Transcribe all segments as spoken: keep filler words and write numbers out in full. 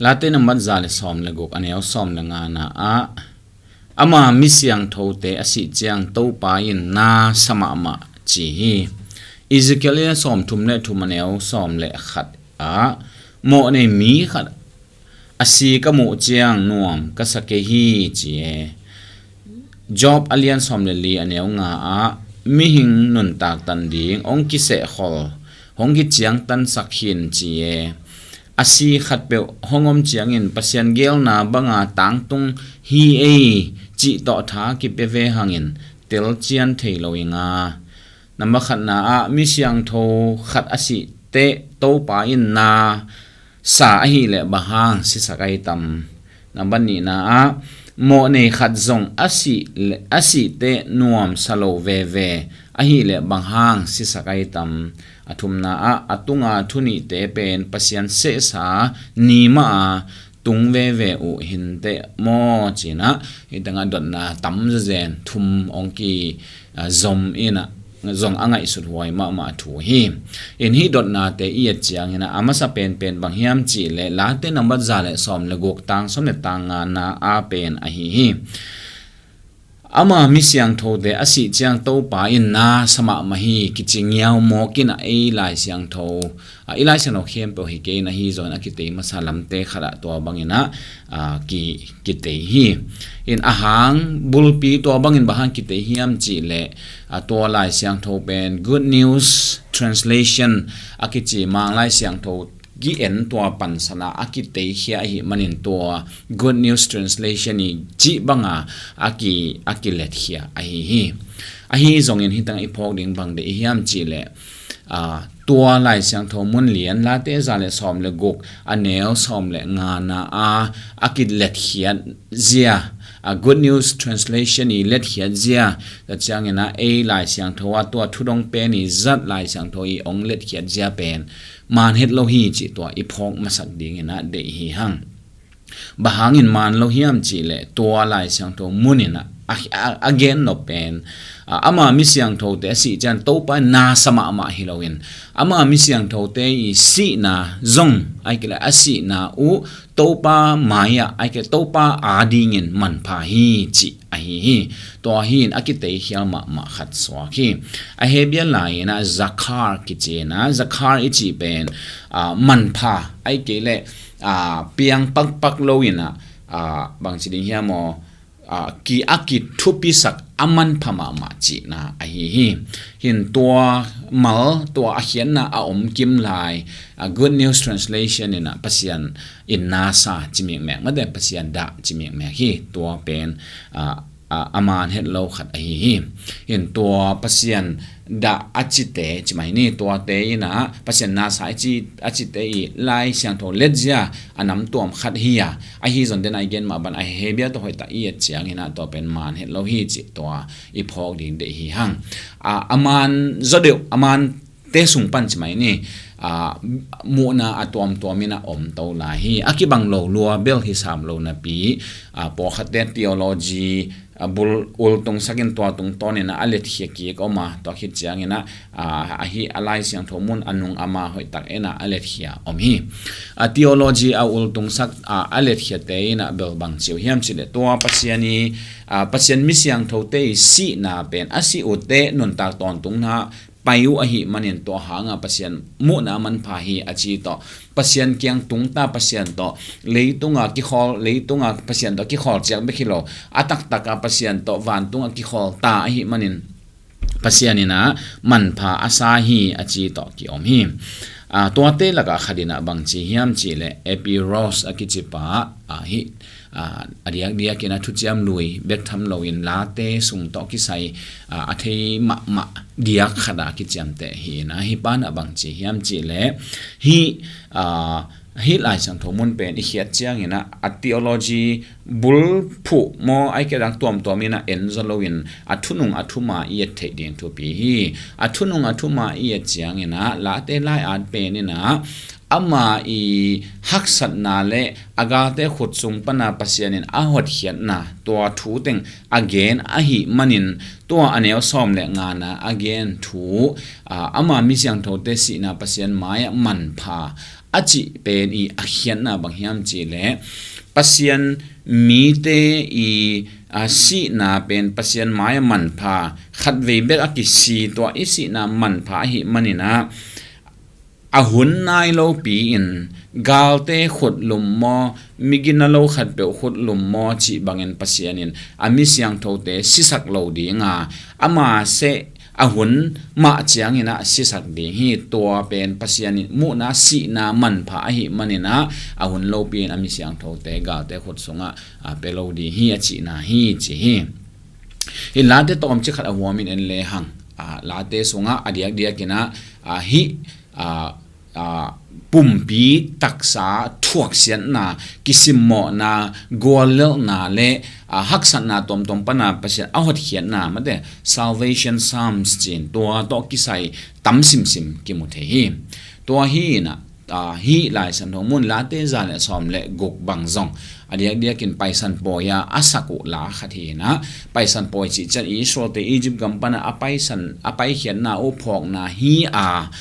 Late nambat za le sawm le guk, a neu sawm le ngana ah, ama mi siangthote a sih ciang Topa in na sa mahmah ci hi. Ezekiel a lian sawm thum le thum, a neu sawm le khat ah, mawhnei mi khat a si ka muh ciang nuam ka sa kei hi ci e. Job a lian sawm le li, a neu nga ah, mihing nuntak tan ding hong kisehkhol, hong kiciangtansak hin ci e. A si khatpeuh hong om ciangin Pasian geelna banga tangtung hi ei cih tawh tha kipia ve hangin telcian thei lo i nga. Nambat khatna ah, mi siangtho khat a sih teh Topa in na sa ahih leh bang hang sisak ai tam? Nambat nihna ah, mawhnei khat zong a sih le, a sih teh nuam sa lo veve ahih leh bang hang sisak ai tam? A thumna ah, a tunga thu nihte pen Pasian sehsa ni mah a tung veve uh hinteh maw? Cinah, hih tengah dotna tam zazen thum hong ki, a, zom inah zong a ngaihsut huai mahmah thu hi. In hih dotnate i et cianginah a masa penpen bang hiam cih leh Late nambat za le sawm le guk, tang sawm le tang ngana a pen ahi hi. Ama mi siangthote a sih ciang Topa in na sa mahmah hi kici ngiau mawk inah ei Lai Siangtho, a, i Lai Siangtho khempeuh hi kei in ahi zongin a kitei masa lamte khatah tua banginah, a, ki, kitei hi. In a hang bulpi tua bangin bang hang kitei hiam cih leh, a, tua Lai Siangtho pen Good News Translation a kici Mang Lai Siangtho ki-en tua pansana a kiteikhia ahih manin tua Good News Translation i cih banga a ki, a kiletkhia ahi hi. Ahi zongin hih tengah i phawk ding bang deih i hiam cih leh, a, tua Lai Siangtho mun lian Late za le sawm le guk, a neu sawm le ngana a, a kiletkhiat zia, a, Good News Translation i letkhiat zia, tua cianginah ei Lai Siangtho a tua thudong pen i zat Lai Siangtho i hong letkhiat zia pen maan het lo hi cih tua i phawk masak dinginah deih hi hang. Bang hangin maan lo hiam cih leh tua Lai Siangtho muninah a, a, a gen nop pen, a, ama mi siangthote a sih ciang Topa in na sa mahmah hi loin, ama mi siangthote i sihna zong, ai kei leh a sihna uh Topa mai-ah, ai kei leh Topa adingin manpha hi cih ahi hi. Tua hi in a kiteikhial mahmah khat suak hi. A Hebia lai-inah zakhar kici inah, zakhar i cih pen, a, manpha, ai kei leh, a, piang pakpak lo inah, a, bangci ding hiam aw, a, ki, a kithupisak a manpha mahmah cihna ahi hi. Hin tua mal, tua a khiatna a om kim lai, a, Good News Translation inah Pasian in na sa ci mikmek, mate Pasian dah ci mikmek hi. Tua pen, a, a, a maan het lo khat ahi hi. Hin tua Pasian dah a cite ci mai ni, tuate inah Pasian na sa a ci, a cite i Lai Siangtho letzia a namtuam khat hi a, ahi zong den a i gen mah bang a Hebia tawh hoihtak i et cianginah tua pen maan het lo hi cih tua i phawk ding deih hi hang. A, a maan zaw deuh, a maan te sung pan ci mai ni, a, muhna a tuamtuam inah om to lai hi. A kibang lo lua bel hi sam lo napi, a, pawlkhatte theology, a, bul ultung sakin tua tungtawn inah a letkhia kik om a, tua khit cianginah, a, ahi a Lai Siangtho mun a nung ama hoihtak inah a letkhia om hi. A, theology a ultung sak, a, a letkhiate inah bel bang ci uh hiam cih leh tua Pasian i, a, Pasian mi siangthote i sihna pen a sih uh teh nuntak tawntungna pai uh ahih manin tua hanga Pasian muhna a manpha hi a ci tawh, Pasian kiang tungta Pasian tawh, leitunga kikhawl, leitunga Pasian tawh kikhawl ciak bek hi lo, a taktaka Pasian tawh vantunga kikhawl ta ahih manin Pasian inah manpha a sa hi a ci tawh ki-om hi. A, tuate lakah khat inah bang ci hiam cih leh A P Rose a kici pa, a, hi, a, a diakdiakin a thuciam lui bek tham loin Late sung tawh kisai, a, a thei mahmah diak khat a kiciamteh hi inah, hih pa inah bang ci hiam cih leh hih, a, hih Lai Siangtho mun pen i khiat cianginah a theology bulphuh maw, ai kei leh a dang tuamtuam inah en zaw loin a thunung a thuma i et theih ding thupi hi. A thunung a thuma i et cianginah Late lai-at pen inah ama i haksatna le a galte khut sung pana Pasian in a hotkhiatna tua thu teng a gen ahih manin tua a neu sawm le ngana a gen thu, a, ama mi siangthote sihna Pasian mai-ah manpha a cih pen i a khiatna bang hiam cih leh Pasian mite i a sihna pen Pasian mai-ah manpha, khatvei bek a kisi tua i sihna manpha ahih manin ah a hun nai lopi-in galte khutlum maw, migina lo khatpeuh khutlum maw cih bangin Pasian in a mi siangthote sisak lo ding a, ama seh a hun mah ciangin ah sisak ding hi. Tua pen Pasian in muhna sihna manpha ahih manin ah a hun lopi-in a mi siangthote galte khut sungah a pia lo ding hi a cihna hi ci hi. Hi Late tawmcik khat a huamin en lehang, a, Late sungah a diakdiakin ah, a, hih, a, a, pumpi taksa thuaksiatna, kisimmawhna, guallelhna le, a, haksatna tuamtuam pana Pasian a hotkhiatna, mate, Salvation Psalms cin tua tawh kisai tam simsim kimu thei hi. Tua hi inah, a, hih Lai Siangtho mun Late za le sawm le guk bang zong a diakdiakin Paisan Pawi a a sak uh la khat hi inah, Paisan Pawi cih ciang Israelte Egypt gam pana a paisan, a paikhiatna uh phawkna hi a,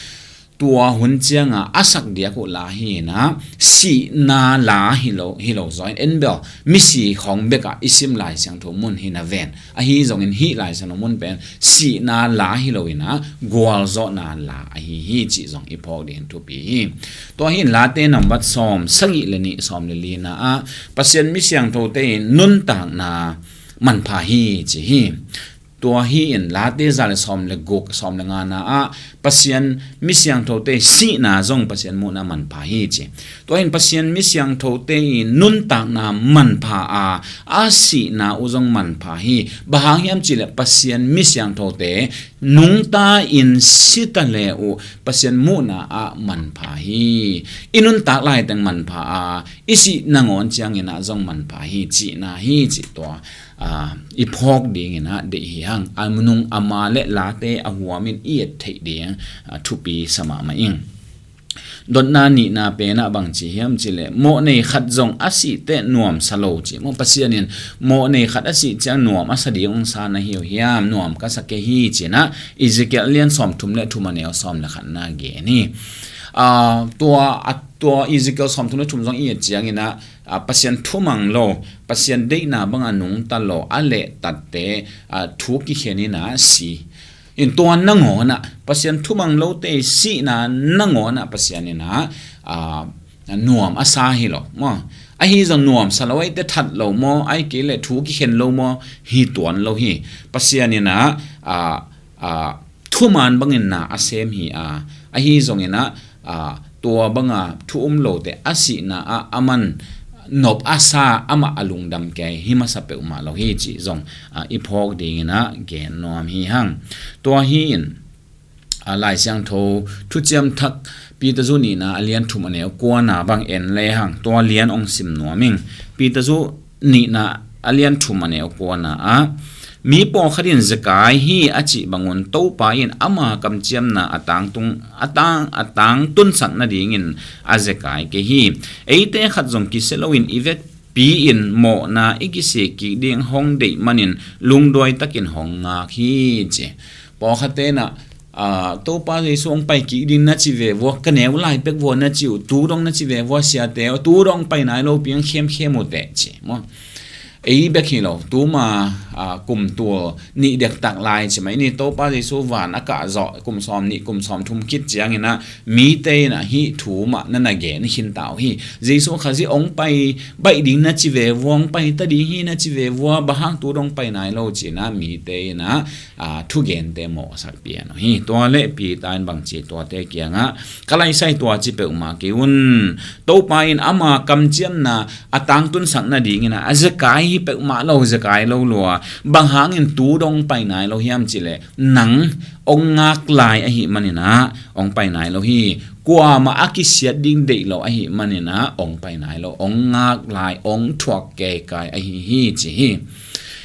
tua hun cianga a sak diak uh la hi inah, sihna la hi lo, hi lo zaw in, en bel misi khawng bekah i sim Lai Siangtho mun hi na ven. Ahi zongin hih Lai Siangtho mun pen sihna la hi lo inah, gualzawhna la ahi hi cih zong i phawk ding thupi hi. Tua hi in Late nambat sawm sagih le nih, sawm le lina ah Pasian mi siangthote in nuntakna manpha hi ci hi. Tua hi in Late za le sawm le guk, sawm le ngana ah Pasian mi siangthote sihna zong Pasian muhna manpha hi ci. Tua hi in Pasian mi siangthote i nuntakna manpha a, a sihna uh zong manpha hi. Bang hang hiam cih leh Pasian mi siangthote nungta in sita le uh Pasian muhna ah manpha hi. I nuntak laiteng manpha a, i sih nangawn ciangin ah zong manpha hi cihna hi cih tua, a, i phawk dingin ah deih hi hang. A nung ama le Late a huamin i et theih ding, a, thupi sa mahmah ing. Dotna nihna pen ah bang ci hiam cih leh, mawhnei khat zong a sih teh nuamsa lo ci. Maw, Pasian in mawhnei khat a sih ciang nuam a sa ding hong sa na hi uh hiam, nuam ka sa kei hi ci inah Ezekiel lian sawmthum le thum a neu sawm le khatna gen hi. A, tua, a, tua Ezekiel sawmthum le thum zong i et ciangin ah, a, Pasian thumang lo, Pasian deihna banga nungta lo, a lehtatte, a, thu kikhen inah si. In tua nangawn ah, Pasian thumang lote sihna nangawn ah Pasian inah, a, nuam a sa hi lo. Maw, ahi zong nuamsa lo ahih teh that lo maw, ahih kei leh thu kikhen lo maw, hi tuan lo hi. Pasian inah, a, a, thuman bangin na a sem hi a, ahi zongin ah, a, tua banga thu um lote a sihna ah aman nop a sa, amah a lungdam kei hi masa peuhmah lo hi cih zong, a, i phawk dingin ah gen nuam hi hang. Tua hi in, a, Lai Siangtho Thuciam Thak Peter zu nihna a lian thum a neu kuana bang en lehang, tua lian hong sim nuam ing. Peter zu nihna a lian thum a neu kuana ah, mi pawlkhat in zekai hi a cih bangun Topa in ama kamciamna a tangtung, a tang, a tangtunsak nadingin a zekai kei hi. Eite khat zong kisia loin i vekpi-in mawhna i kisik kik ding hong deih manin lungduai takin hong ngak hi ci. Pawlkhatte inah, a, Topa Jesu hong pai kik ding na ci ve vua, ka neu lai pek vua na ci uh, tu dong na ci ve vua siate, tu dong pai nai lopi hong khemkhem uh teh ci. Maw, ei bek hi lo, tuma, a, kum tul nih dektak lai ci mai ni, Topa Jesu van a kah zawh kum sawm nih, kum sawm thum khit ciangin ah mite inah hih thu mah na na gen khin ta uh hi. Jesu Khazih hong pai baih ding na ci ve vua, hong pai ta ding hi na ci ve vua, bang hang tu dong pai nai lo ci inah mite inah, a, thugente mawhsak pian uh hi. Tua le Peter in bang ci, tuate kiangah, ka laisai tua ci peuhmah kei un. Topa in ama kamciamna a tangtunsak nadingin ah a zekai hi peuhmah lo, zekai lo lua. Bang hangin tu dong pai nai lo hiam cih leh, nang hong ngak lai ahih manin ah hong pai nai lo hi. Kuamah a kisiat ding deih lo ahih manin ah hong pai nai lo, hong ngak lai, hong thuak keikai ahi hi ci hi.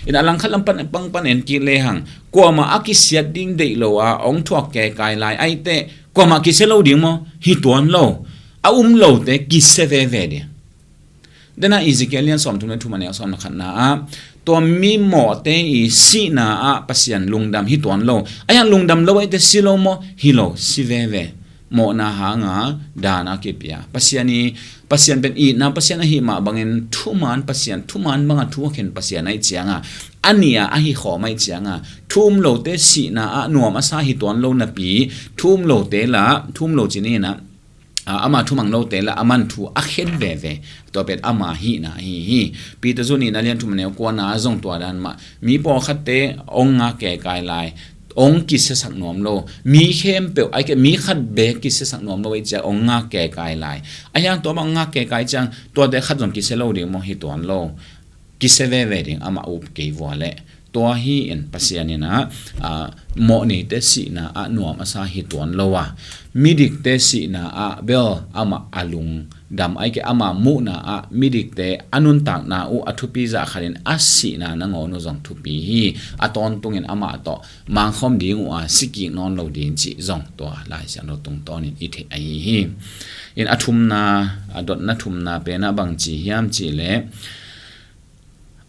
In a langkhat lam pan, pang pan en kik lehang, kuamah a kisiat ding deih lo a hong thuak keikai lai ahih teh, kuamah kisia lo ding maw? Hi tuan lo. A um lote kisia veve ding. Dena Ezekiel lian sawmthum le thum a neu sawm le khatna ah, tua mi mawhte i sihna ah Pasian lungdam hi tuan lo. A hiang lungdam lo ahih teh si lo maw? Hi lo, si veve. mawhna hanga dan a kipia. Pasian i, Pasian pen itna Pasian ahi mah bangin thuman Pasian, thuman banga thu a khen Pasian ahi cianga, a nia ahi khawm ahi cianga, thu um lote sihna ah nuam a sa hi tuan lo napi, thu um lote la, thu um lo ci ni na, a, ama thumang lote la a man thu a khen veve. Tua pen ama hihna ahi hi. Peter zun i na lian thum neu kuana zong tua dan mah. Mi pawlkhatte ong ngak kekai lai, ong kisiasak nuam lo. Mi khempeuh, ai ke, mi khat bek kisiasak nuam lo ei cia ong ngak kekai lai. A hiang tua bang ngak kekai ciang tuate khat zong kisia lo ding maw hi tuan lo. Kisia veve ding amah up kei vua leh. Tua hi in Pasian in ah, a, mawh neite sihna ah nuam a sa hi tuan lo a. Midikte sihna ah bel amah a lungdam ai ke ama muhna ah midikte a nuntakna uh a thupi zah khatin a sihna nangawn uh zong thupi hi. A tawntungin amah tawh mangkhawm ding uh a sikik nawn lo ding cih zong tua Lai Siangtho tungtawnin i theih ahi hi. In a thumna, a dotna thumna pen a bang ci hiam cih leh,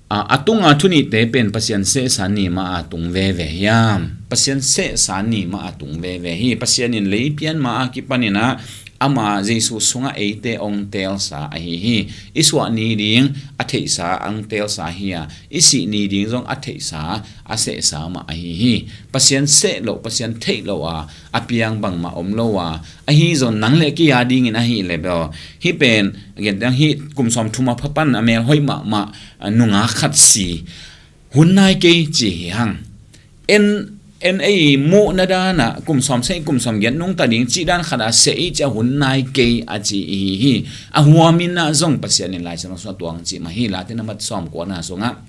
a, a tunga thunihte pen Pasian sehsa ni ma a tung veve hiam? Pasian sehsa ni ma a tung veve hi. Pasian in lei pian ma a kipanin ah ama Jesu sungah eite ong teelsa ahi hi. I suah ni ding a theihsa ong teelsa hi a, i sih ni ding zong a theihsa, a sehsa mah ahi hi. Pasian seh loh, Pasian theih loh a, a piang bangmah om lo a, ahi zong nang le kei a dingin ahi le bel. Hih pen, a gen tiang hih kum sawm thum a phapan a mel hoih mahmah, a, nungak khat si. Hun nai kei ci hi hang. En, en ei muhna dana kum sawm seh, kum sawm giat nungta ding cih dan khat a seh i cia hun nai kei a ci i hi hi. A huamin ah zong Pasian in Lai Siangtho sungah tuang cih mah hi. Late na mat sawm kuana sungah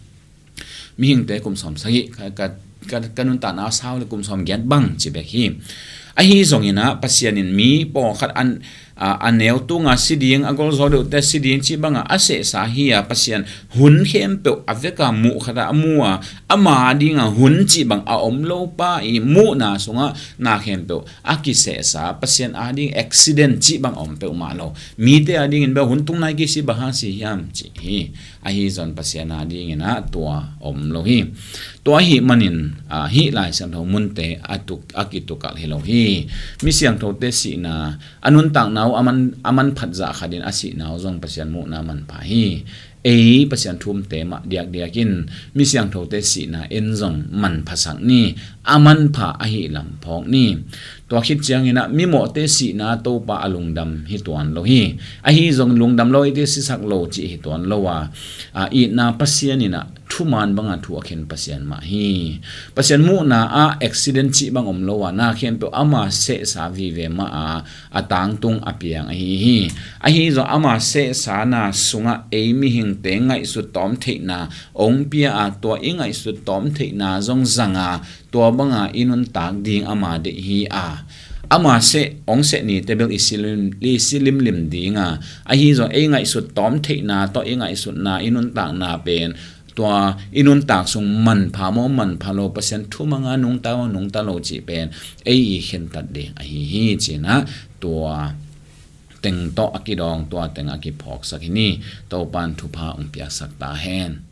mihingte kum sawm sagih ka, ka, ka, ka nuntakna a sau le kum sawm giat bang ci bek hi. Ahi zongin ah Pasian in mi pawlkhat an, a, a neu tunga si ding, a golzaw deuhte si ding cih banga a sehsa hi a, Pasian hun khempeuh a veka muh khat a mu a, ama dinga hun cih bang a om lo pa i muhna sungah na khempeuh a kisehsa, Pasian a ding accident cih bang a om peuhmah lo. Mite a dingin bel hun tung nai kei si bang hang si hiam cih hi. Ahi zong Pasian a dingin ah tua om lo hi. Tua ahi manin, a, hih Lai Siangtho munte a tuk, a kitukalh hi lo hi. Mi siangthote sihna, a nuntakna uh a man, a manphat zah khatin a sihna uh zong Pasian muhna manpha hi. Ei Pasian thu umte mah diakdiakin mi siangthote sihna en zong manphasak ni, a manpha ahi lam phawk ni. Tua khit ciangin ah mimawhte sihna Topa a lungdam hi tuan lo hi. Ahi zong lungdam lo eite sisak lo cih hi tuan lo a, a, itna Pasian in ah thuman banga thu a khen Pasian mah hi. Pasian muhna ah accident cih bang om lo a, na khempeuh ama sehsa vive mah a, a tangtung a piang ahi hi. Ahi zong ama sehsana sungah ei mihingte ngaihsut tawm theihna ong pia a, tua i ngaihsut tawm theihna zong zanga, tua banga i nuntak ding ama deih hi a. Ama seh, ong seh nite bel i si lim, i si limlim ding a. Ahi zong ei ngaihsut tawm theihna tawh i ngaihsutna, i nuntakna pen tua i nuntak sung manpha maw manpha lo, Pasian thumanga nungta maw nungta lo cih pen ei i khentat ding ahi hi. Ci-in ah tua teng tawh a kidawng, tua teng a kiphawksak hi ni. Topan thupha ong piaksak ta hen.